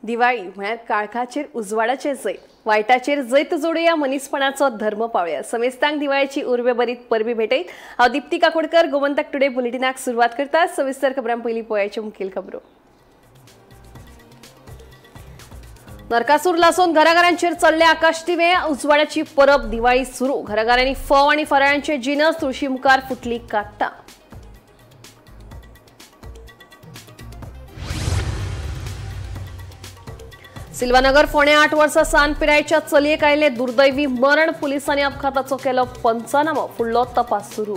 दिवाळी म्हळ्यार काळखाचेर उजवाडाचें जैत, वायटाचेर जैत जोडया, मनीसपणाचो धर्म पावया। समेस्तांक दिवाळीची उर्बे बरीत परबी भेटयत। हांव दीप्ती काकोडकर गोमंतक टुडे बुलेटिनाक सुरवात करता। सविस्तर खबरां पयलीं पळयाच्यो मुखेल खबरो। नरकासूर लासून घराघरांचेर चडले आकाश दिवे, उजवाडाची परब दिवाळी सुरू। घराघरांनी फोव आनी फराळांचे जिनस, तुळशी मुखार फुटली काट्टां। सिल्वानगर फोणे 8 वर्सां सान पिरायेच्या चलयेक आयिल्लें दुर्दैवी मरण, पुलिसांनी अपघाताचो केलो पंचनामो, फुडलो तपास सुरू।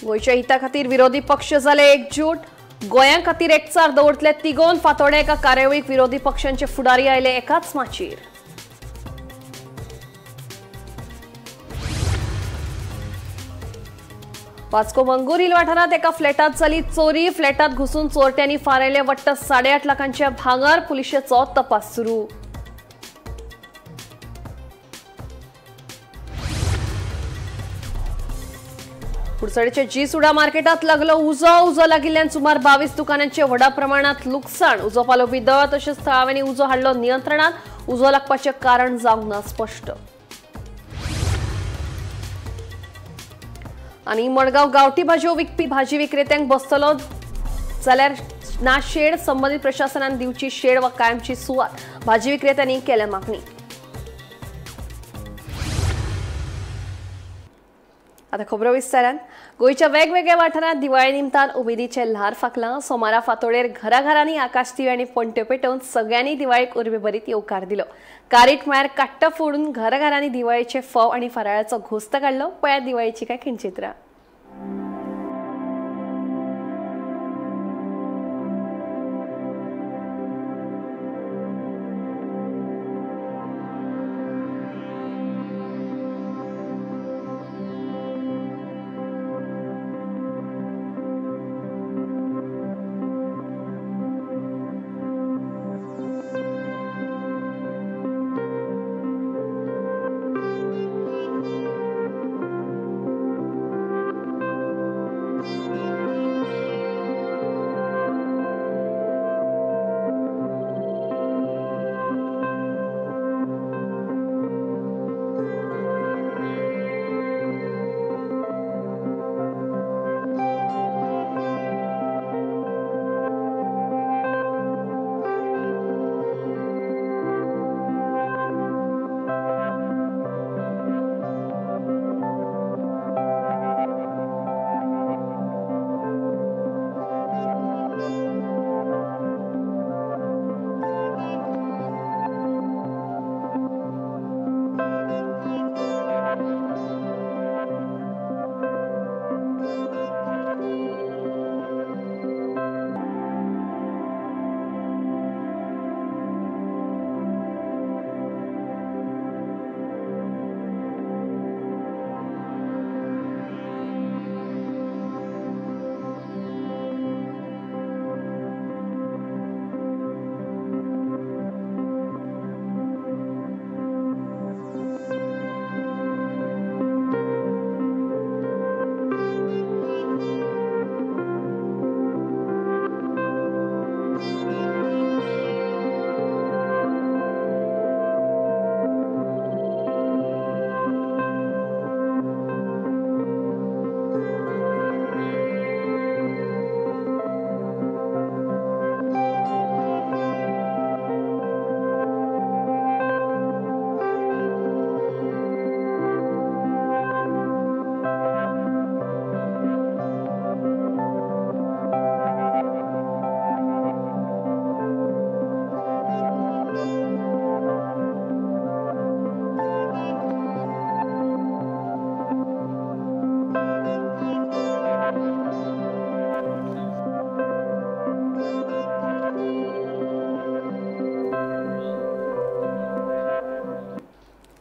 गोंयच्या हिता खातीर विरोधी पक्ष जाले एकजूट, गोंया खातीर एकचार दवरतले तिगोवन। फातोड्या एका कार्यावळीक विरोधी पक्षांचे फुडारी आयले एकाच माचयेर। वास्को मंगूर हिल वाठारांत एका फ्लॅटात जाली चोरी, फ्लॅटात घुसून चोरट्यांनी फारायले वट्ट 8.5 लाखांचे भांगर, पुलिशेचो तपास सुरू। कुडचडेच्या जी सुडा मार्केटात लागलो उजो, उजो लागिल्ल्यान सुमार 22 दुकानांचे व्हडा प्रमाणात लुकसाण। उजो पालोवपी दळ तशेंच थळाव्यांनी उजो हाडलो नियंत्रणात, उजो लागपाचें कारण जावंक ना स्पश्ट। आनी मडगांव गांवठी भाजयो विकपी भाजी विक्रेत्यांक बसतलो जाल्यार ना शेड, संबंदीत प्रशासनान दिवची शेड वा कायमची सुवात, भाजी विक्रेत्यांनी केल्या मागणी। आता खबरो विस्तारान। गोंयच्या वेगवेगळ्या वाठारांत दिवाळे निमतान उमेदीचे ल्हार फाकलां। सोमारा फातोडेर घराघरांनी आकाशदिवे आनी पणट्यो पेटोवन सगळ्यांनी दिवाळेक उर्बेभरीत येवकार दिलो। कारीट म्हळ्यार काट्ट फोडून घराघरांनी दिवाळेचे फोव आनी फराळाचो घोस्त काडलो। पळयात दिवाळेची काय खिणचित्रां।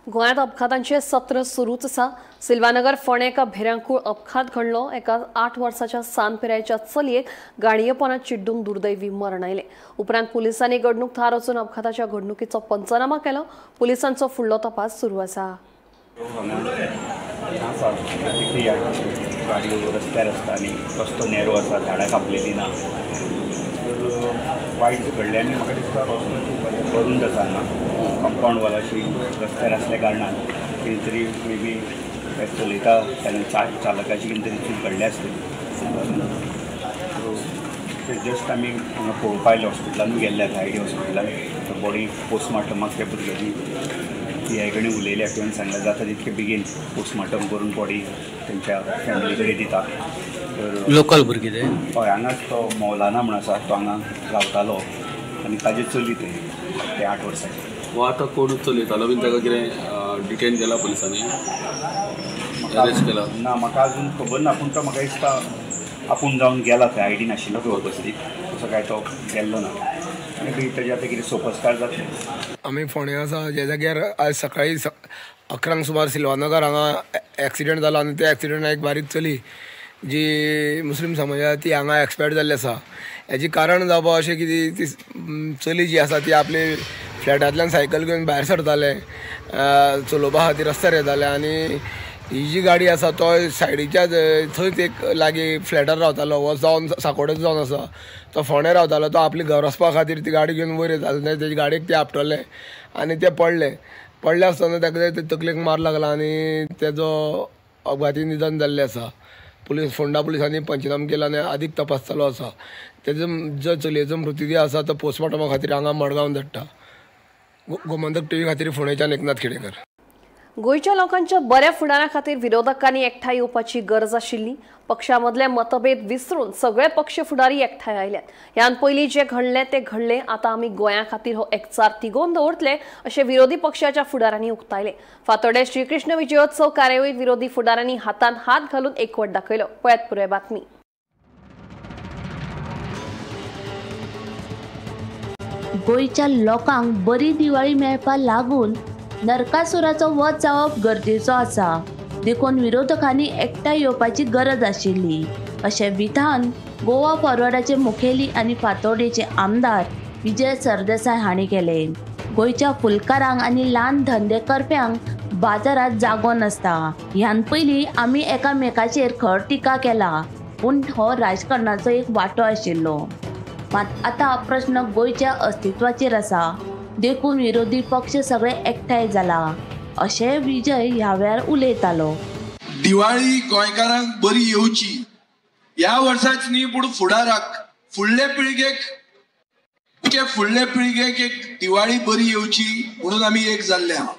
गोंयांत अपघातांचे सत्र सुरूच आसा। सिल्वानगर फोंडें एका भिरांकूळ अपघात घडलो। एका 8 वर्साच्या सान पिरायेच्या चलयेक गाडयेपणात चिड्डून दुर्दैवी मरण आयलें। उपरांत पुलिसांनी घडणूक थार वचून अपघाताच्या घडणुकीचो पंचनामा केलो। पुलिसांचो फुडलो तपास सुरू आसा। गाडयो रस्त्यार आसता आनी रस्तो नॅरो आसा, झाडां कापलेली ना, तर वायट घडलें. आनी म्हाका दिसता रस्तो करून जाता हांगा कंपावंड वॉल अशी रस्त्यार आसल्या कारणान कितें तरी मे बी चलयता तेन्ना चालकाची कितें तरी चूक घडल्या आसतली. सो जस्ट आमी हांगा पळोवपा आयले, हॉस्पिटलानूय गेल्ले आतां आयडी हॉस्पिटलान बॉडी पोस्टमार्टमाक त्या भुरग्यांनी पी I कडेन उलयल्या, पिवन सांगलें जाता तितके बेगीन पोस्टमार्टम करून बॉडी तेंच्या फॅमिली कडेन दिता. तर लोकल भुरगीं ते हय, हांगाच तो मौलाना म्हण आसा, तो हांगा रावतालो आनी ताजे चली ते 8 वर्सांचे. हो आतां कोण चलयतालो बीन ताका कितें डिटेन केला पुलिसांनी, अरेस्ट केला ना म्हाका अजून खबर ना, पूण तो म्हाका दिसता आपूण जावन गेला थंय, आयडी नाशिल्लो थंय उपस्थीत, तसो काय तो गेल्लो ना आनी ताजे आतां कितें सोपस्कार जातले. आमी फोंड्या आसा ज्या जाग्यार आज सकाळी 11 सुमार सिल्वानगर हांगा एक्सिडंट जाला आनी त्या एक्सिडंटान एक बारीक चली जी मुस्लीम समाजा ती हांगा एक्सपायर जाल्ली आसा. हेजें कारण जावपा अशें की ती चली जी आसा ती आपले फ्लॅटांतल्यान सायकल घेवन भायर सरतालें चलोवपा खातीर रस्त्यार येतालें आनी ही जी गाडी आसा तो सायडीच्या थंयच एक लागीं फ्लॅटार रावतालो, हो जावन साकोडेच जावन आसा, तो फोंड्या रावतालो. तो आपली घर वचपा खातीर ती गाडी घेवन वयर येतालो, तेजी गाडयेक ते आपटले आनी ते पडले. पडले आसतना ताका तकलेक मार लागला आनी तेजो अपघाती निधन जाल्लें आसा. पुलीस फोंडा पुलिसांनी पंचनामा केला आनी आदीक तपास चालू आसा. तेजो जो चलयेचो मृतदेह आसा तो पोस्टमार्टमा खातीर हांगा मडगांव धाडटा. गोमंतक टीव्ही खातीर फोंडेच्यान एकनाथ खेडेकर. गोंयच्या लोकांच्या बऱ्या फुडारा खातीर विरोधकांनी एकठांय येवपाची गरज आशिल्ली. पक्षामदले मतभेद विसरून सगळे पक्ष फुडारी एकठांय आयल्यात. ह्यान पयलीं जें घडलें तें घडलें, आतां आमी गोंया खातीर हो एकचार तिगोवन दवरतले अशें विरोधी पक्षाच्या फुडारांनी उक्तायलें. फातोड्डें श्रीकृष्ण विजयोत्सव कार्यावळीत विरोधी फुडारांनी हातान हात घालून एकवट दाखयलो. पळयात पुराय बातमी. गोंयच्या लोकांक बरी दिवाळी मेळपा लागून नरकासुराचो वध जावप गरजेचो आसा, देखून विरोधकांनी एकठांय येवपाची गरज आशिल्ली अशें विधान गोवा फॉरवर्डाचे मुखेली आनी फातोर्डेचे आमदार विजय सरदेसाय हांणी केलें. गोंयच्या फुलकारांक आनी ल्हान धंदे करप्यांक बाजारांत जागो नासता. ह्यान पयलीं आमी एकामेकाचेर खर टिका केला, पूण हो राजकारणाचो एक वांटो आशिल्लो. मात आतां प्रश्न गोंयच्या अस्तित्वाचेर आसा, देखून विरोधी पक्ष सगळे एकठांय जाला अशें विजय ह्या वेळार उलयतालो. दिवाळी गोंयकारांक बरी येवची ह्या वर्साच न्ही, पूण फुडाराक फुडले पिळगेक एक दिवाळी बरी येवची म्हणून आमी एक जाल्ले आहा.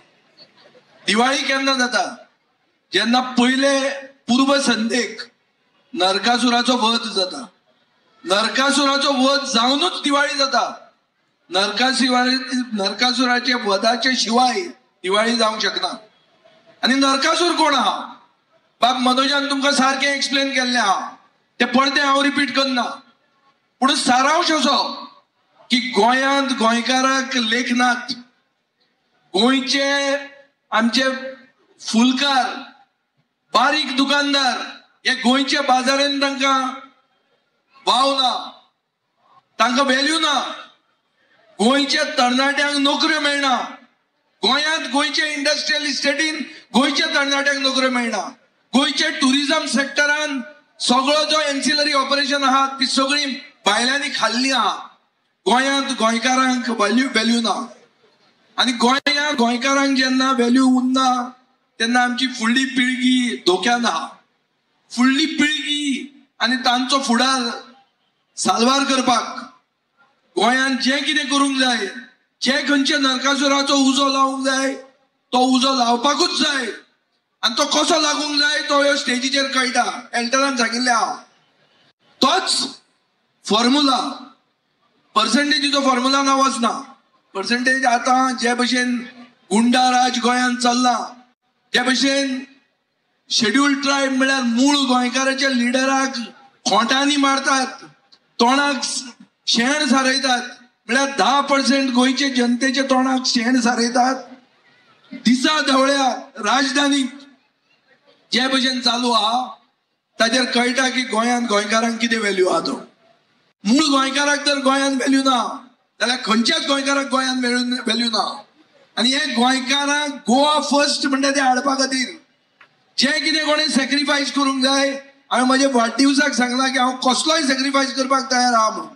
दिवाळी केन्ना जाता? जेन्ना पयले पूर्व संध्येक नरकासुराचो वध जाता. नरकासुराचो वध जावनूच दिवाळी जाता. नरकासुराचे वधाचे शिवाय दिवाळी जावंक शकना. आनी नरकासूर कोण आहा? बाब मनोजान तुमकां सारकें एक्सप्लेन केल्लें आहा, तें परतें हांव रिपीट करना. पूण सारांश असो की गोंयांत गोंयकाराक लेखनात, गोंयचे आमचे फुलकार, बारीक दुकानदार हे गोंयच्या बाजारान तांकां वाव ना, तांकां व्हॅल्यू ना. गोंयच्या तरणाट्यांक नोकऱ्यो मेळना. गोंयांत गोंयच्या इंडस्ट्रियल इस्टेटीन गोंयच्या तरणाट्यांक नोकऱ्यो मेळना. गोंयच्या ट्युरिजम सेक्टरान सगळो जो एन्सिलरी ऑपरेशन आहा ती सगळी भायल्यांनी खाल्ली आहा. गोंयांत गोंयकारांक व्हॅल्यू ना. आनी गोंयांत गोंयकारांक जेन्ना व्हॅल्यू उरना तेन्ना आमची फुडली पिळगी धोक्यान आहा. फुडली पिळगी आनी तांचो फुडार साल्वार करपाक गोंयांत जें कितें करूंक जाय, जे खंयच्या नरकासुराचो उजो लावंक जाय तो उजो लावपाकूच जाय. आनी तो कसो लागूंक जाय तो ह्या स्टेजीचेर कळटा. एल्टरान सांगिल्लें हांव, तोच फॉर्मुला. पर्संटेजीचो फॉर्मुला ना वचना. पर्संटेज आतां जे भशेन गुंडा राज गोंयांत चल्लां, जे भशेन शेड्युल्ड ट्रायब म्हळ्यार मूळ गोंयकाराच्या लिडराक खोंटांनी मारतात, तोंडाक शेण सारयतात, म्हळ्यार 10% गोंयचे जनतेच्या तोंडाक शेण सारयतात. दिसा धवळ्या राजधानीत जे भशेन चालू आहा ताचेर कळटा की गोंयांत गोंयकारांक कितें व्हॅल्यू आहा. तो मूळ गोंयकाराक जर गोंयांत व्हॅल्यू ना जाल्यार खंयच्याच गोंयकाराक गोंयांत व्हॅल्यू ना. आनी हे गोंयकारांक गोवा फर्स्ट म्हणटा ते हाडपा खातीर जे कितें कोणें सॅक्रिफायस करूंक जाय, हांवें म्हज्या वाडदिवसाक सांगलां की हांव कसलोय सॅक्रिफायस करपाक तयार आहा म्हणून.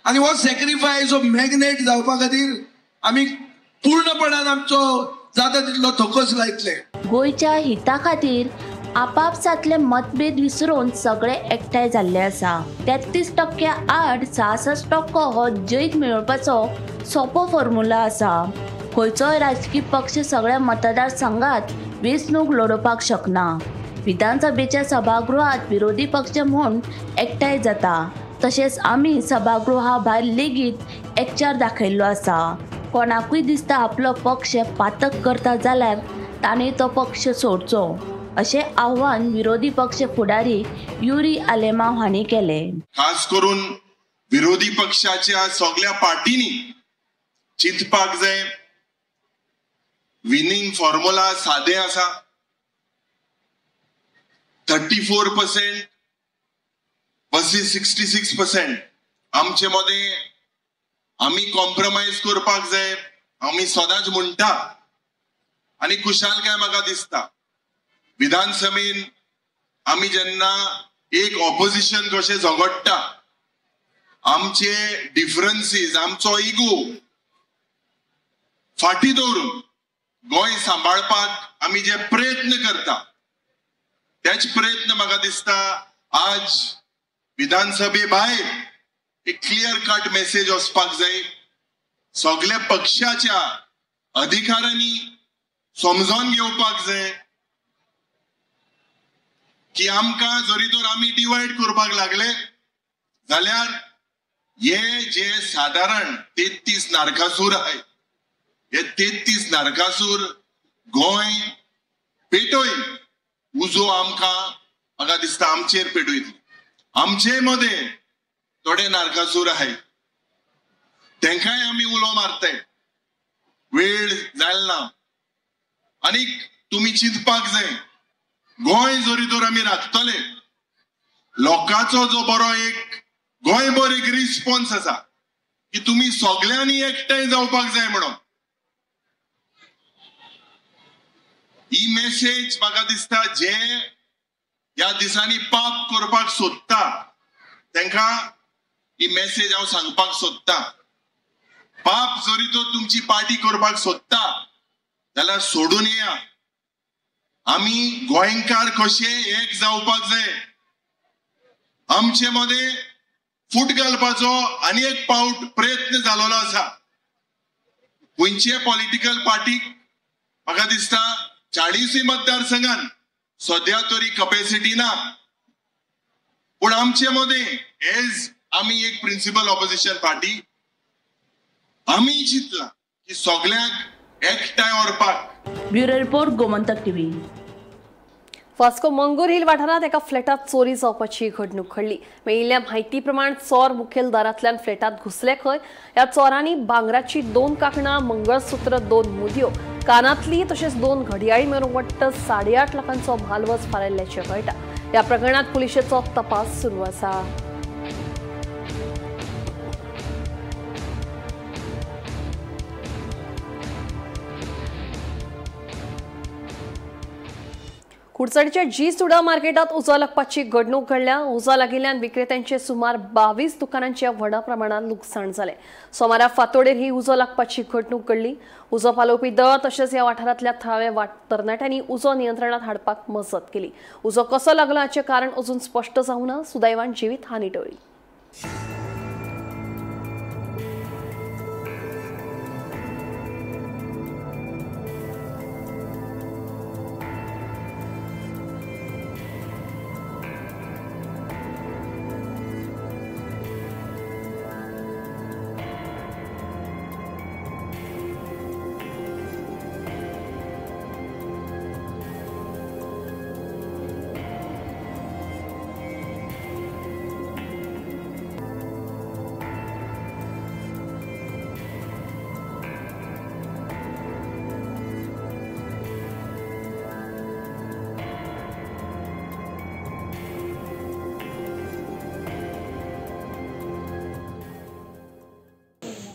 आनी हो सॅक्रिफायस हो मॅग्नेट जावपा खातीर आमी पूर्णपणान आमचो जाता तितलो थोकस लायतले. गोंयच्या हिता खातीर आपापसांतले मतभेद विसरून सगळे एकठांय जाल्ले आसा. 33% आड 66% हो जैत मेळोवपाचो सोपो फॉर्म्युला आसा. खंयचोय राजकी पक्ष सगळ्या मतदारसंघात वेंचणूक लडोवपाक शकना. विधानसभेच्या सभागृहात विरोधी पक्ष म्हूण एकठांय जाता, तशेंच आमी सभागृहा भायर लेगीत एकचार दाखयल्लो आसा. कोणाकूय दिसता आपलो पक्ष पातक करता जाल्यार ताणें तो पक्ष सोडचो, अशें आव्हान विरोधी पक्ष फुडारी युरी आलेमाव हांणी केलें. खास करून विरोधी पक्षाच्या सगळ्या पार्टींनी चिंतपाक जाय. विनिंग फॉर्म्युला सादे आसा, 34% वर्सेस 66%. आमचे मदें आमी कॉम्प्रोमायज करपाक जाय, आमी सदांच म्हणटा आनी खुशालकाय म्हाका दिसता. विधानसभेन आमी जेन्ना एक ऑपोजिशन कशें झगडटा, आमचे डिफरन्सीस, आमचो इगो फाटी दवरून गोंय सांबाळपाक आमी जे प्रयत्न करता तेच प्रयत्न म्हाका दिसता आज विधानसभे भायर एक क्लियर कट मेसेज वचपाक जाय. सगल्या पक्षाच्या अधिकाऱ्यांनी समजून घेवपाक जाय की आमकां जरी तर आमी डिवायड करपाक लागले जाल्यार हे जे सादारण 33 नारकासूर आहे, हे 33 नारकासूर गोंय पेटोय उजो आमकां म्हाका दिसता आमचेर पेटयतले. आमचे मदें थोडे नारकासूर आहे, तेंकांय आमी उलो मारताय, वेळ जायल ना. आनी तुमी चिंतपाक जाय, गोंय जरी तर आमी राखतले, लोकांचो जो बरो एक गोंयभर एक रिस्पॉन्स आसा की तुमी सगल्यांनी एकठांय जावपाक जाय म्हणून. ही मेसेज म्हाका दिसता जे ह्या दिसांनी पाप करपाक सोदता तेंकां ही मेसेज हांव सांगपाक सोदता. पाप जरी तर तुमची पार्टी करपाक सोदता जाल्यार सोडून येया. आमी गोंयकार कशे एक जावपाक जाय. आमचे मदें फूट घालपाचो आनी एक पावट प्रयत्न जालोलो आसा. खंयचे पॉलिटिकल पार्टीक म्हाका दिसता 40 मतदारसंघान सद्या तरी कपॅसिटी ना, पूण आमचे मदें एज आमी एक प्रिन्सिपल ऑपोजिशन पार्टी आमी चिंतला की सगल्यांक एकठांय व्हरपाक. Bureau report, Gomantak TV. Vasco Mangor Hill वाठारांत एका फ्लॅटात चोरी जावपाची घडणूक घडली. मेळिल्ल्या म्हायती प्रमाण चोर मुखेल दारांतल्यान फ्लॅटात घुसले खंय. ह्या चोरांनी भांगराची 2 कांकणां, मंगळसूत्र, 2 मुदयो, कानांतली तशेंच 2 घडयाळी मेळून वट्ट 8.5 लाखांचो म्हालवज फारायल्ल्याचें कळटा. ह्या प्रकरणांत पुलिशेचो तपास सुरू आसा. कुडचडच्या जी सुडा मार्केटात उजो लागपाची घडणूक घडल्या. उजो लागिल्ल्यान विक्रेत्यांचे सुमार 22 दुकानांचे व्हडा प्रमाणात लुकसाण जालें. सोमारा फांतोडेर ही उजो लागपाची घडणूक घडली. उजो पालोवपी दळ तशेंच ह्या वाठारांतल्या थळाव्या तरणाट्यांनी उजो नियंत्रणात हाडपाक मजत केली. उजो कसो लागलो हाचें कारण अजून स्पश्ट जावंक ना. सुदैवान जिवीत हानी टळ्ळी.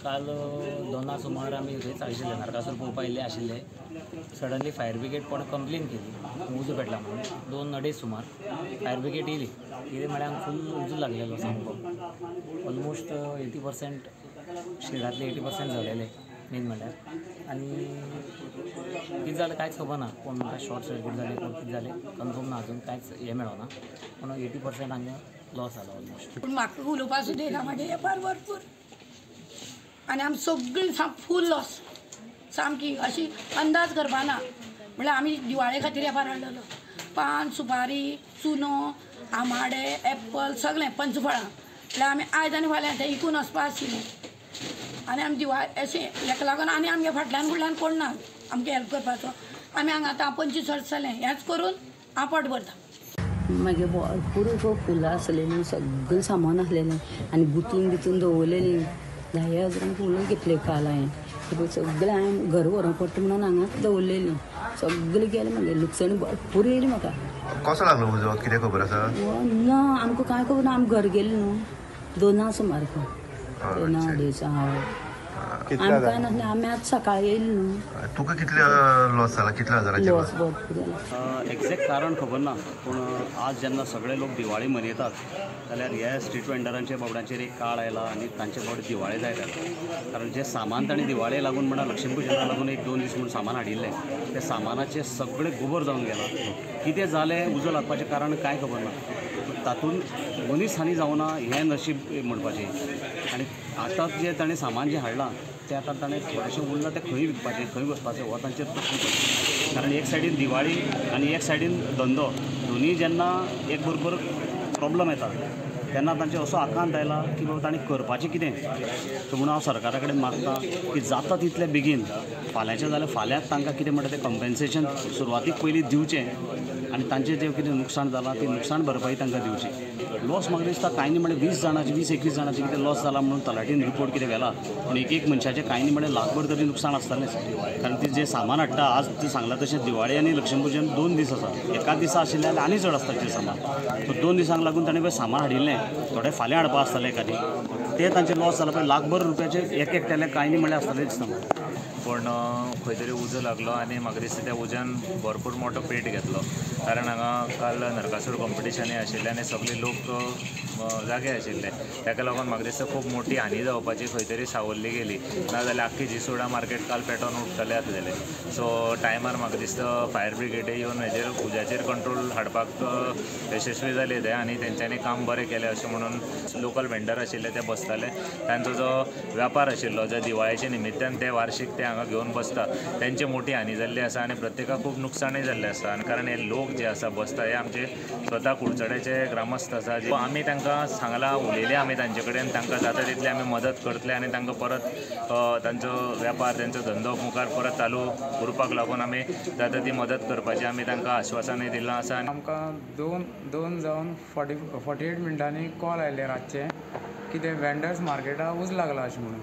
काल 2 सुमार आमी थंयच आशिल्ले, नरकासूर पळोवपा येयल्ले आशिल्ले. सडनली फायर ब्रिगेड कोण कंप्लेन केली उजो पेटला म्हणून. 2-2.5 सुमार फायर ब्रिगेड येयली. कितें म्हळ्यार फूल उजो लागलेलो सामको. ऑलमोस्ट 80% शेडांतले 80% जालेले मेन म्हळ्यार. आनी कितें जालें कांयच खबर ना, कोण म्हणटा शॉर्ट सर्कीट जालें, कोण कितें जालें कन्फर्म ना, अजून कांयच हें मेळना. पूण 80% हांगा लॉस जालो ऑलमोस्ट. पूण म्हाका उलोवपा सुद्दां येना, म्हागे वेपार भरपूर आनी आमी सगळीं फूल लॉस सामकी, अशी अंदाज करपा ना. म्हणल्यार आमी दिवाळे खातीर वेपार हाडलेलो, पान सुपारी चुनो आमाडे एप्पल सगळें पंचफळां. म्हणल्यार आमी आयज आनी फाल्यां तें इकून वचपा आशिल्लें. आनी आमी दिवाळे अशें हेका लागून आनी आमगे फाटल्यान फुडल्यान कोण ना आमकां हेल्प करपाचो. आमी हांगा आतां 25 वर्स जालें हेंच करून हांव पोट भरता. मागीर भरपूर फुलां आसलेलीं, सगळें सामान आसलेलें आनी गुंतून बितून दवरलेलीं. 10 हजारांक फुलां घेतली काल हांवें, सगळें हांवें घर व्हरोंक पडटा म्हणून हांगाच दवरलेलीं. सगळें गेलें मागीर लुकसाण भरपूर येयली म्हाका. कसो लागलो उजो कितें खबर आसा? ना आमकां कांय खबर ना, आमी घर गेली न्हू 2 सुमार, 2-2.5. आमकां कांय नासलें, आमी आज सकाळी येयली न्हू. तुका कितले लॉस जाला, कितल्या हजारांचे लॉस भरपूर जाला? एक्झॅक्ट कारण खबर ना, पूण आज जेन्ना सगळे लोक दिवाळी मनयतात जाल्यार ह्या स्ट्रीट वेंडरांचे बाबड्यांचेर एक काळ आयला आनी तांचे बाबडे दिवाळे जायत आयला. कारण जें सामान तांणी दिवाळे लागून म्हणा लक्ष्मीपुजना लागून 1-2 दीस म्हूण सामान हाडिल्लें, तें सामानाचें सगळें गोबर जावन गेलां. कितें जालें उजो लागपाचें कारण कांय खबर ना. तातूंत मनीस हानी जावना हें नशीब म्हणपाचें. आनी आतां जें ताणें सामान जें हाडलां तें आतां ताणें थोडेशें उरलां तें खंय विकपाचें, खंय वचपाचें हो तांचेर प्रश्न पडटा. कारण एक सायडीन दिवाळी आनी एक सायडीन धंदो, दोनूय जेन्ना एक बरोबर प्रॉब्लम येता तेन्ना तांचे असो आकांत आयला की बाबा तांणी करपाचें कितें. सो म्हणून हांव सरकारा कडेन मागता की जाता तितले बेगीन फाल्यांचें जाल्यार फाल्यांच तांकां कितें म्हणटा तें कंपेन्सेशन सुरवातीक पयलीं दिवचें आनी तांचें जें कितें नुकसाण जालां ती नुकसाण भरपाई तांकां दिवची. लॉस म्हाका दिसता कांय न्ही म्हणल्यार 20 जाणांची 20-21 जाणांचें कितें लॉस जाला म्हणून तलाठीन रिपोर्ट कितें व्हेला, पूण एक एक मनशाचें कांय न्ही म्हणल्यार लाखभर तरी नुकसाण आसतलेंच. कारण ती जें सामान हाडटा आज ती सांगलां तशें दिवाळी आनी लक्ष्मीपुजन 2 दीस आसा, एकाच दिसा आशिल्लें जाल्यार आनी चड आसता तें सामान. सो 2 दिसांक लागून ताणें पळय सामान हाडिल्लें थोडें फाल्यां हाडपा आसतलें एकादी, तें तांचें लॉस जालां पळय लाखभर रुपयाचें एक एकट्यालें कांय न्ही म्हणल्यार आसतलें दिसता म्हाका. पूण खंय तरी उजो लागलो आनी म्हाका दिसता त्या उज्यान भरपूर मोठो पेट घेतलो. कारण हांगा काल नरकासूर कॉम्पिटिशनय आशिल्लें आनी सगळे लोक जागे आशिल्ले, ताका लागून म्हाका दिसता खूब मोठी हानी जावपाची खंय तरी सावरली गेली, नाजाल्यार आख्खी जीसोडा मार्केट काल पेटोवन उडटलें आसलेलें. सो टायमार म्हाका दिसता फायर ब्रिगेड येवन हेजेर उज्याचेर कंट्रोल हाडपाक यशस्वी जाले ते आनी तेंच्यांनी काम बरें केलें अशें म्हणून. लोकल वेंडर आशिल्ले ते बसताले, तांचो जो व्यापार आशिल्लो ज्या दिवाळेच्या निमित्तान ते वार्षिक ते हांगा घेवन बसता, तेंची मोठी हानी जाल्ली आसा आनी प्रत्येकाक खूब नुकसाणय जाल्लें आसा. आनी कारण हे लोक जे आसा बसता हे आमचे स्वता कुडचड्याचे ग्रामस्थ आसा, आमी तांकां सांगलां, उलयले आमी तांचे कडेन, तांकां जाता तितली आमी मदत करतले आनी तांकां परत तांचो व्यापार तांचो धंदो मुखार परत चालू उरपाक लागून आमी जाता ती मदत करपाची आमी तांकां आश्वासनय दिलां आसा. आमकां 2 जावन 48 मिनटांनी कॉल आयले रातचे की ते वेंडर्स मार्केटाक उज लागला अशें म्हणून.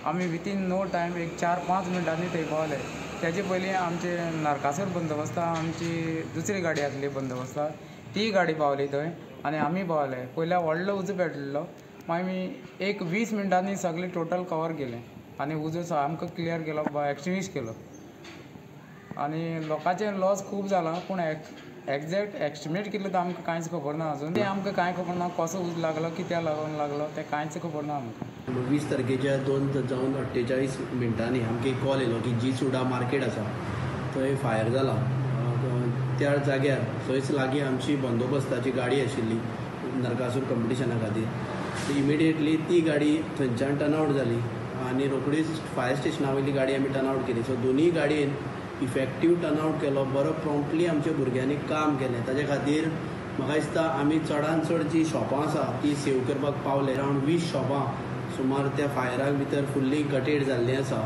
आमी विथीन नो टायम एक 4-5 मिनटांनी थंय पावले. तेजे पयलीं आमचे नरकासूर बंदोबस्ता आमची दुसरी गाडी आसली बंदोबस्ताक, ती गाडी पावली थंय आनी आमी पावले. पयल्या व्हडलो उजो पेटलेलो, मागीर आमी एक 20 मिनटांनी सगळें टोटल कवर केलें आनी उजो सामको क्लियर केलो, एक्सटिंग्विश केलो. आनी लोकांचें लॉस खूब जाला, पूण एक्झॅक्ट एस्टिमेट कितलो तो आमकां कांयच खबर ना अजून. तें आमकां कांय खबर ना कसो उजो लागलो, कित्याक लागून लागलो तें कांयच खबर ना आमकां. 20 तारखेच्या 2:48 मिनटांनी आमकां एक कॉल येयलो की जीसुडा मार्केट आसा थंय फायर जाला. त्या जाग्यार थंयच लागीं आमची बंदोबस्ताची गाडी आशिल्ली नरकासूर कॉम्पिटिशना खातीर. इमिडिएटली ती गाडी थंयच्यान टर्न आवट जाली आनी रोखडीच फायर स्टेशना वयली गाडी आमी टर्न आवट केली. सो दोनूय गाडयेन इफेक्टीव टर्न आवट केलो, बरो प्रॉम्प्टली आमच्या भुरग्यांनी काम केलें. ताजे खातीर म्हाका दिसता आमी चडान चड जी शॉपां आसा ती सेव करपाक पावले. अरावंड 20 शॉपां सुमार त्या फायराक भितर फुल्ली गटेड जाल्लीं आसा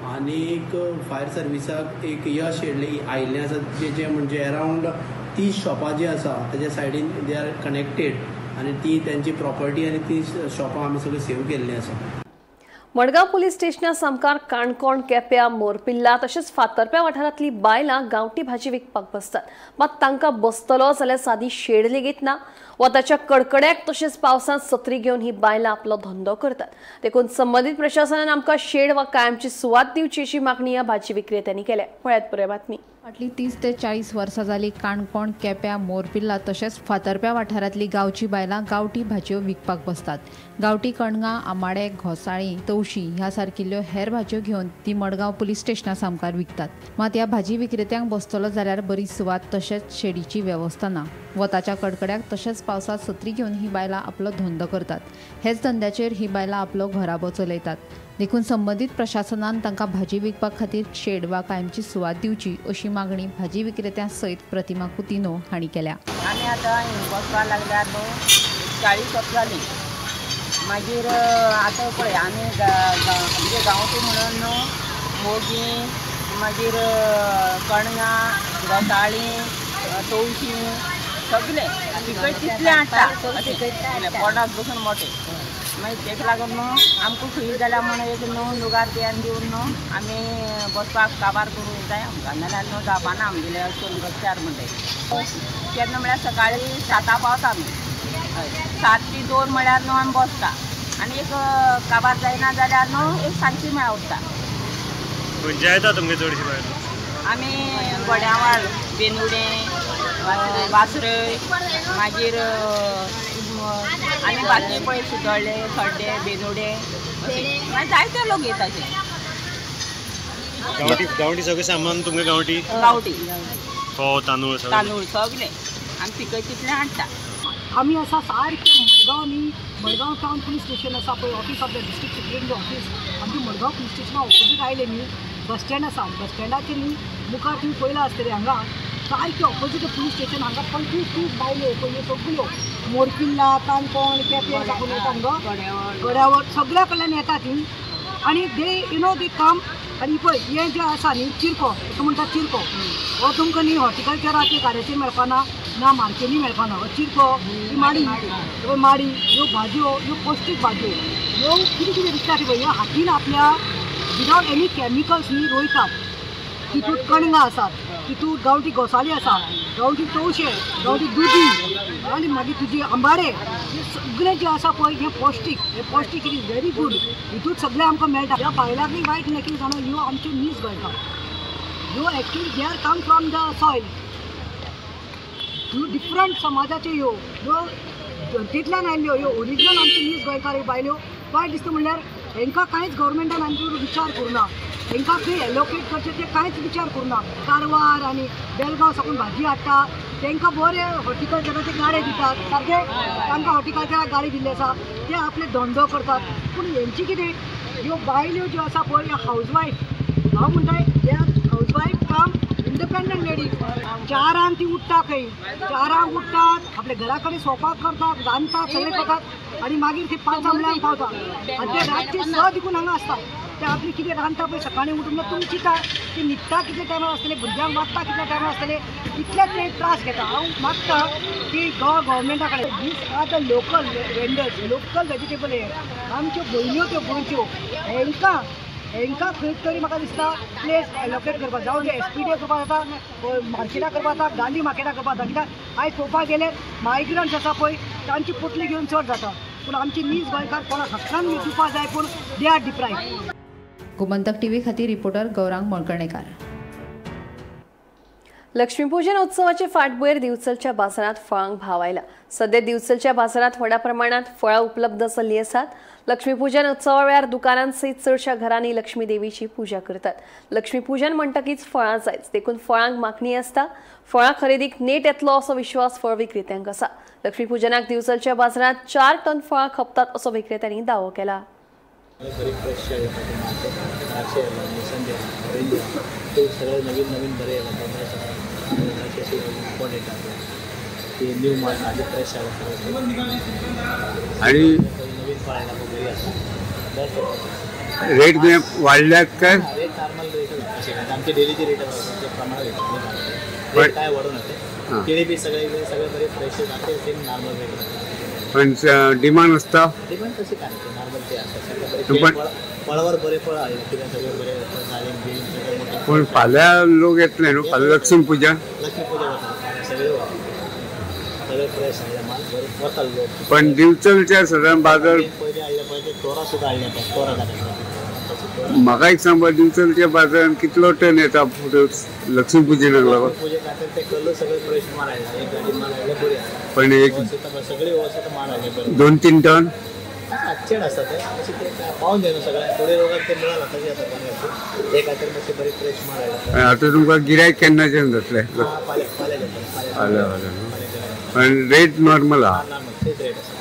आनीक फायर सर्विसाक एक यश आयिल्लें आसा जें म्हणजे अरावंड 30 शॉपां जीं आसा ताच्या सायडीन they are connected आनी ती तेंची प्रॉपर्टी आनी ती शॉपां आमी सगळीं सेव केल्लीं आसा. मडगांव पुलीस स्टेशना सामकार काणकोण, केप्यां, मोरपिल्ला तशेंच फातर्प्या वाठारांतली बायलां गांवठी भाजी विकपाक बसतात. मात तांकां बसतलो जाल्यार सादी शेड लेगीत ना. वताच्या कडकड्याक तशेंच पावसांत सत्री घेवन ही बायलां आपलो धंदो करतात. देखून संबंदीत प्रशासनान आमकां शेड वा कायमची सुवात दिवची अशी मागणी ह्या भाजी विक्रेत्यांनी केल्या. पळयात पुराय बातमी. फाटलीं 30 ते 40 वर्सां जालीं काणकोण, केप्यां, मोरपिल्ला तशेंच फातर्प्या वाठारांतली गांवची बायलां गांवठी भाजयो विकपाक बसतात. गांवठी कणगां, आमाडे, घोसाळीं, तवशीं ह्या सारकिल्ल्यो हेर भाजयो घेवन ती मडगांव पुलीस स्टेशना सामकार विकतात. मात ह्या भाजी विक्रेत्यांक बसतलो जाल्यार बरी सुवात तशेंच शेडीची वेवस्था ना. वताच्या कडकड्याक तशेंच पावसांत सत्री घेवन ही बायलां आपलो धंदो करतात. हेच धंद्याचेर ही बायलां आपलो घराबो चलयतात. देखून संबंदीत प्रशासनान तांकां भाजी विकपा खातीर शेड वा कायमची सुवात दिवची अशी मागणी भाजी विक्रेत्यां सयत प्रतिमा कुतिनो हांणी केल्या. आमी आतां बसपाक लागल्यार 40 वर्सां जालीं. मागीर आतां पळय आमी म्हणजे गांवठी म्हणून न्हू मोगी, मागीर कणगां, घोसाळीं, तवशीं सगळे पिकयत तितलें हाडटा, पोटाक बसून मोठे. मागीर तेका लागून न्हू आमकां खंय जाल्यार म्हण एक न्हू लुगार बियान दिवन न्हू आमी बसपाक काबार करूंक जाय आमकां, नाल्यार न्हू जावपाना आमगेलें अशें करून रस्त्यार म्हणटाय. केन्ना म्हळ्यार सकाळीं 7 पावता आमी, हय 7 ते 2 म्हळ्यार न्हू आमी बसता आनी एक काबार जायना जाल्यार न्हू एक सांजची म्हळ्यार उरता. खंयच्या येता तुमगे चडशी बायल? आमी गोड्यावाल, बेनुडें, वासरय, मागीर आनी बाकी पळय सुदळ्ळे, खड्डे, बेनुडे, मागीर जायते लोक येता. गांवठी गांवठी सगळें सामान तुमगे गांवठी? गांवठी फोव, तांदूळ, तांदूळ सगळें आमी पिकयत तितलें हाडटा. आमी आसा सारकें मडगांव न्ही, मडगांव टावन पुलीस स्टेशन आसा पळय, office of the district superintendent office. आमची मडगांव पुलीस स्टेशना ऑपोजीट आयलें न्ही, बस स्टँड आसा. बस स्टँडाचेर न्ही मुखार तुमी पळयलां आसतलें, हांगा सारकें ऑपोजीट पुलीस स्टेशन. हांगा 25-30 बायलो पळय सगळ्यो मोरपिल्ला, काणकोण, केपें साकून येता हांगा, गड्यावर सगळ्या कडल्यान येता ती. आनी they you know they come. आनी पळय हें जें आसा न्ही चिरको, ताका म्हणटा चिरको, हो तुमकां न्ही हॉर्टिकल्चराच्या गाड्याचेर मेळपाना ना, मार्केटी मेळपाना. हो चिरको, ही माडी, पळय माडी, ह्यो भाजयो, ह्यो पौश्टीक भाजयो, ह्यो कितें कितें दिसता ती पळय, ह्यो हातीन आपल्या विदावट एनी कॅमिकल्स न्ही रोयतात. तितूंत कणगां आसात, तितूंत गांवठी घोसाळीं आसा, गांवठी तवशे, गांवठी दुदी आनी मागीर तुजी आंबाडे, हे सगळें जें आसा पळय हें पौश्टीक, हें पौश्टीक, it is very good. हितूंत सगळें आमकां मेळटा. ह्या बायलांनी वायट न्ही कितें जाणा, ह्यो आमच्यो नीज गोंयकार, ह्यो actually they are come from the soil. ह्यो डिफरंट समाजाच्यो ह्यो ह्यो धर्तींतल्यान आयल्ल्यो, ह्यो ओरिजिनल आमच्यो नीज गोंयकार ह्यो बायल्यो. वायट दिसता म्हणल्यार हेंकां कांयच गव्हर्मेंटान आमचे विचार करुना, हेंकां खंय एलोकेट करचें तें कांयच विचार करुना. कारवार आनी बेलगांव साकून भाजी हाडटा, तांकां बरें हॉर्टिकल्चराचे गाडे दितात, सारकें तांकां हॉर्टिकल्चराक गाडी दिल्ली आसा, ते आपले धंदो करतात. पूण हेंची कितें ह्यो बायल्यो ज्यो आसा पळय ह्यो हावजवायफ, हांव म्हणटा they are housewife cum independent ladies. 4 ती उठ्ठा, खंय 4 उठ्ठात, आपल्या घरा कडेन स्वयंपाक करतात, रांदतात, सगळें करतात आनी मागीर ती 5 म्हळ्यार पावता आनी ते रातचे 6 देखून हांगा आसता. ते आपली कितें रांदता पळय सकाळीं उठून तुमी चिंता ती न्हिदता कितल्या टायमार आसतले, भुरग्यांक वाडटा कितल्या टायमार आसतले, इतले ते त्रास घेता. हांव मागता की गोवा गव्हर्मेंटा कडेन these are the local vendors, local vegetable हे आमच्यो भयण्यो त्यो गोंयच्यो, हेंकां हेंकां खंय तरी म्हाका दिसता प्लेस एलोकेट करपाक जावं, जे एसपीडी करपाक जाता, मार्केटाक करपाक जाता, गांधी मार्केटाक करपाक जाता. कित्याक आयज पळोवपाक गेल्यार मायग्रंट्स आसा पळय तांची पोटली घेवन चड जाता, पूण आमची नीज गोंयकार कोणाक हक्कान दिवपाक जाय, पूण they are deprive. Gomantak TV खातीर रिपोर्टर गौरांग मळकर्णेकार. लक्ष्मीपूजन उत्सवाचे फाटभुंयेर दिवचलच्या बाजारांत फळांक भाव आयला. सध्या दिवचलच्या बाजारांत व्हडा प्रमाणात फळां उपलब्ध जाल्लीं आसात. लक्ष्मीपूजन उत्सवा वेळार दुकानांसयत चडशा घरांनी लक्ष्मी देवीची पूजा करतात. लक्ष्मीपूजन म्हणटकीच फळां जायच, देखून फळांक मागणी आसता. फळां खरेदीक नेट येतलो असो विश्वास फळ विक्रेत्यांक आसा. लक्ष्मीपूजनाक दिवचलच्या बाजारांत 4 टन फळां खपतात असो विक्रेत्यांनी दावो केला. बरी फ्रेश द्राक्षे मोसंबी ऑरेंज खूब सगळे नवीन नवीन बरे फ्रेश आसा, अशी इम्पोर्ट येता ती न्यू माल आनी फ्रेश आसा आणि नवीन फळ आयला बरी आसा. बेस्ट रेट तुवें वाडल्यात काय? रेट नॉर्मल रेट अशें काय आमचे डेलीचे रेट आसा ते प्रमाणे रेट, रेट काय वाडून ते केळी बी सगळे सगळे बरे फ्रेश आसा, सेम नॉर्मल रेट. पण डिमांड आसता. डिमांड तशी काय नॉर्मल ते आसा. फळावर बरे फळ हाडले कित्याक सगळे बरे दाळीम बीन सगळे मोठे. पूण फाल्यां लोक येतले न्हू फाल्यां लक्ष्मी पुजा. लक्ष्मी पुजा वता सगळे वता सगळे फ्रेश हाडले माल बरे वता लोक. पण दिवचलच्या सादारण बाजार पयलीं हाडले पळय ते तोरां सुद्दां हाडले पळय तोरां घातल्या. म्हाका एक सांग दिवचलच्या बाजारान कितलो टन येता लक्ष्मी पुजेक लागून? पुजे खातीर ते कल्लू सगळे फ्रेश माल हाडला एक गाडी माल हाडले बरी आसा. पण एक सगळे व्यवस्थित माल हाडले बरे 2-3 टन चेड आसता ते अशें ते पावून जायना सगळ्यांक थोडे रोगाक ते मेळना तशें जाता बरें ते खातीर मातशें बरें फ्रेश माल हाडला. आतां तुमकां गिरायक केन्नाच्यान जातलें? फाल्यां फाल्यां जातलें. फाल्यां पण रेट नॉर्मल आहा. नॉर्मल तेच रेट आसा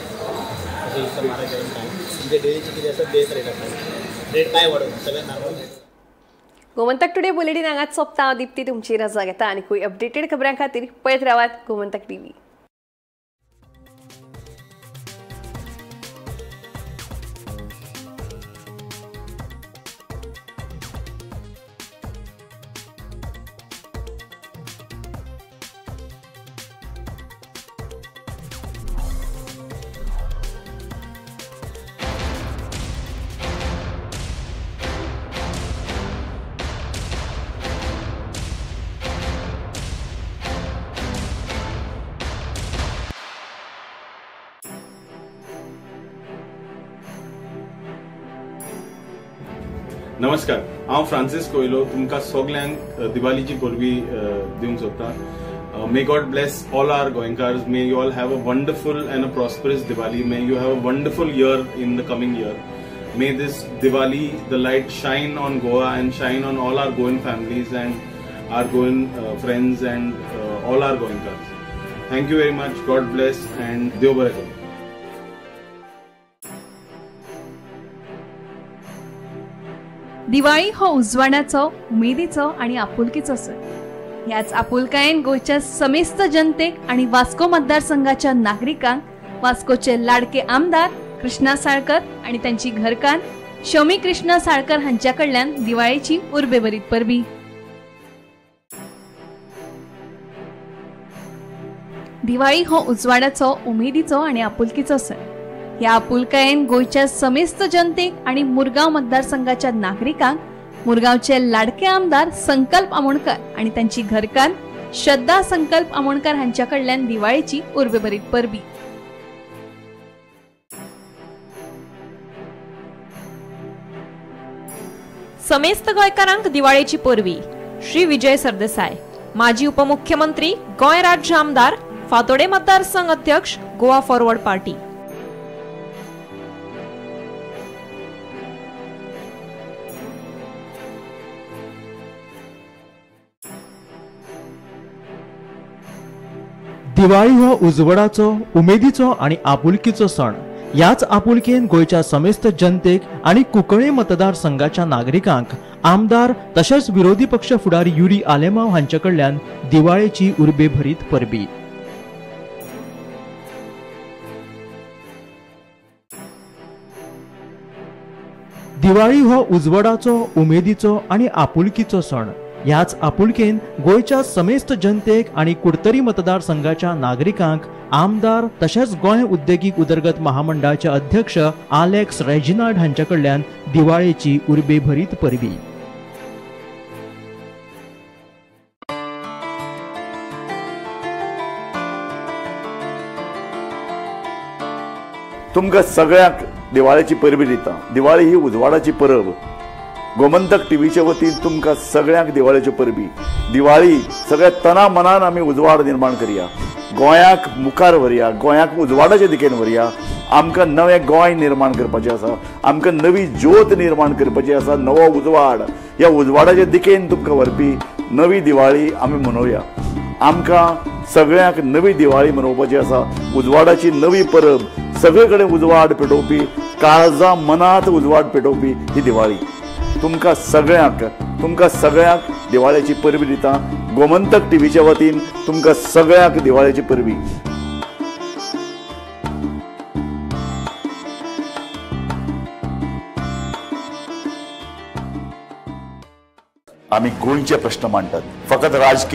अशें इतलें म्हारग जावन कांय म्हणजे डेलीचे कितें आसा तेच रेट आसा. रेट काय वाडोवना सगळें normal rate. Gomantak today bulletin हांगाच सोंपता. हांव दीप्ती तुमची रजा घेता आनी अपडेटेड खबरां खातीर पळयत रावात गोमंतक टीव्ही. नमस्कार, हांव फ्रांसीस कोयलो तुमकां सगल्यांक दिवाळीची परबी दिवंक सोदता. May God bless all our Goenkars. May you all have a wonderful and a prosperous Diwali. May you have a wonderful year in the coming year. May this Diwali the light shine on Goa and shine on all our Goan families and our Goan friends and all our Goenkars. Thank you very much. God bless and देव बरें करूं. दिवाळी हो उजवाडाचो, उमेदीचो आनी आपुलकीचो सण. ह्याच आपुलकायेन गोंयच्या समेस्त जनतेक आनी वास्को मतदारसंघाच्या नागरिकांक वास्कोचे लाडके आमदार कृष्णा साळकर आनी तांची घरकान्न शमी कृष्णा साळकर हांच्या कडल्यान दिवाळेची उर्बेभरीत परबी. दिवाळी हो उजवाडाचो, उमेदीचो आनी आपुलकीचो सण. ह्या आपुलकायेन गोंयच्या समेस्त जनतेक आनी मुरगांव मतदारसंघाच्या नागरिकांक मुरगांवचे लाडके आमदार संकल्प आमोणकर आनी तांची घरकान्न श्रद्धा संकल्प आमोणकर हांच्या कडल्यान दिवाळेची उर्बेभरीत परबी. समेस्त गोंयकारांक दिवाळेची परबी. श्री विजय सरदेसाय, माजी उपमुख्यमंत्री, गोंय राज्य आमदार, फातोडे मतदारसंघ अध्यक्ष, गोवा फॉरवर्ड पार्टी. दिवाळी हो उजवाडाचो, उमेदीचो आनी आपुलकीचो सण. ह्याच आपुलकेन गोंयच्या समेस्त जनतेक आनी कुंकळ्ळे मतदारसंघाच्या नागरिकांक आमदार तशेंच विरोधी पक्ष फुडारी युरी आलेमाव हांचे कडल्यान दिवाळेची उर्बेभरीत परबी. दिवाळी हो उजवाडाचो, उमेदीचो आनी आपुलकीचो सण. ह्याच आपुलकेन गोंयच्या समेस्त जनतेक आनी कुडतरी मतदारसंघाच्या नागरिकांक आमदार तशेंच गोंय उद्देगीक उदरगत महामंडळाचे अध्यक्ष आलेक्स रेजिनाल्ड हांच्या कडल्यान दिवाळेची उर्बेभरीत परबी. तुमकां सगळ्यांक दिवाळेची परबी दिता. दिवाळी ही उजवाडाची परब. गोमंतक टीव्हीच्या वतीन तुमकां सगळ्यांक दिवाळेच्यो परबी. दिवाळी सगळ्या तना मनान आमी उजवाड निर्माण करया, गोंयाक मुखार व्हरया, गोंयाक उजवाडाचे दिकेन व्हरया. आमकां नवें गोंय निर्माण करपाचें आसा, आमकां नवी ज्योत निर्माण करपाची आसा, नवो उजवाड. ह्या उजवाडाचे दिकेन तुमकां व्हरपी नवी दिवाळी आमी मनोवया. आमकां सगळ्यांक नवी दिवाळी मनोवपाची आसा, उजवाडाची नवी परब, सगळे कडेन उजवाड पेटोवपी, काळजा मनांत उजवाड पेटोवपी ही दिवाळी. तुमकां सगळ्यांक दिवाळेची परबी दिता. गोमंतक टीव्हीच्या वतीन तुमकां सगळ्यांक दिवाळेची परबी. आमी गोंयचे प्रश्न मांडटात, फकत राजकीय